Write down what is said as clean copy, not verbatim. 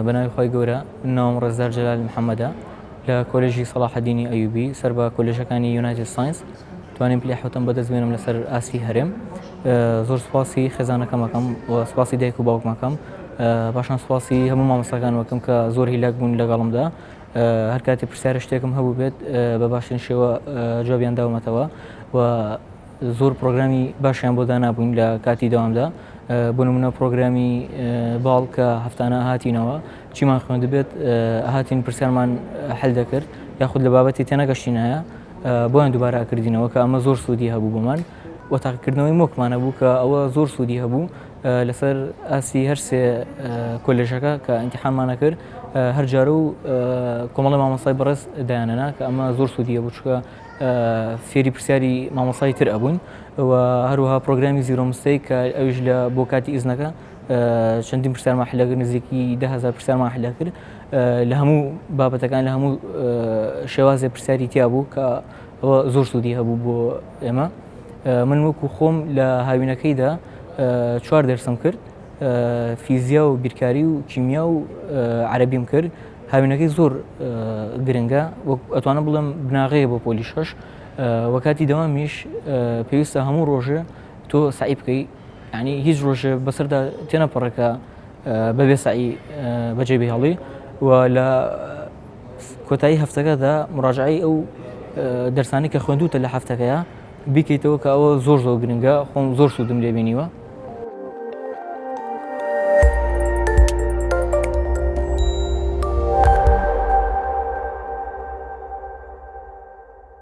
بەناوی خوای گەورە من ناوم ڕێزدار جەلال محەممەدە لە کۆلێژی سەڵاحەدینی ئەیوبی سەر بە کۆلێژەکانی United Science توانیم پلەی حوتەم بەدەست بێنم لەسەر ئاستی هەرێم زۆر سوپاسی خێزانەکەمەکەم و سوپاسی دایک و باوکمەکەم پاشان سوپاسی هەموو مامۆستاکان وەکەم کە زۆر هیلاک بوون لەگەڵمدا هەر کاتی پرسیارە شتێکم هەبوو بێت بە باشترین شێوە جوابیان داومەتەوە و زۆر پرۆگرامی باشیان بۆ دانابووین لە کاتی دەوامدا بۆ نمونە پرۆگرامی باڵ کە هەفتانە هاتینەوە چیمان خوێندبێت هاتین پرسیارمان حل دەکرد یاخود لە بابەتی تێنەگەشتینایە بۆیان دووبارە ئەکردینەوە کە ئەمە زۆر سوودی هەبوو بۆمان و تاقیکردنەوەی mock مان هەبوو کە ئەوە زۆر سوودی هەبوو لەسەر ئاستی هەرسێ کۆلێژەکە کە ئینتیحانمانە کرد هەر جارە و کۆمەڵی مامۆستای بەڕێز دایانەنا کە ئەمە زۆر سوودی هەبوو چونکە فێری پرسیاری مامۆستای تر ئەبووین و هەروەها پرۆگرامی Zero Mistake کە ئەویش لە بۆ کاتی ئیزنەکە چەندین پرسیارمان حل کرد نزیکی 10هزار پرسیارمان حل کرد لە هەموو بابەتەکان لە هەموو شێوازێ پرسیاری تیا بوو کە ئەوە زۆر سوودی هەبوو بۆ ئێمە من وەکو خۆم لە هاوینەکەیدا چوار دەرسم کرد فیزیا و بیرکاری و کیمیا و عەربیم کرد هاوینەکەی زۆر گرنگە وەک ئەتوانم بڵێم بناغەیە بۆ پۆلی شەش وە کاتی دەوامیش پێویستە هەموو ڕۆژێ تۆ سەعی بکەی ینی هیچ ڕۆژێ بەسەردا تێنەپەڕێکە بەبێ سەعی بەجێ بهێڵی و لە کۆتایی هەفتەکەدا مراجعی ئەو دەرسانی کە خوێندوتە لە هەفتەکەیە بیکەیتەوە کە ئەوە زۆر زۆر گرنگە خۆم زۆر سوودم لێبینیوە.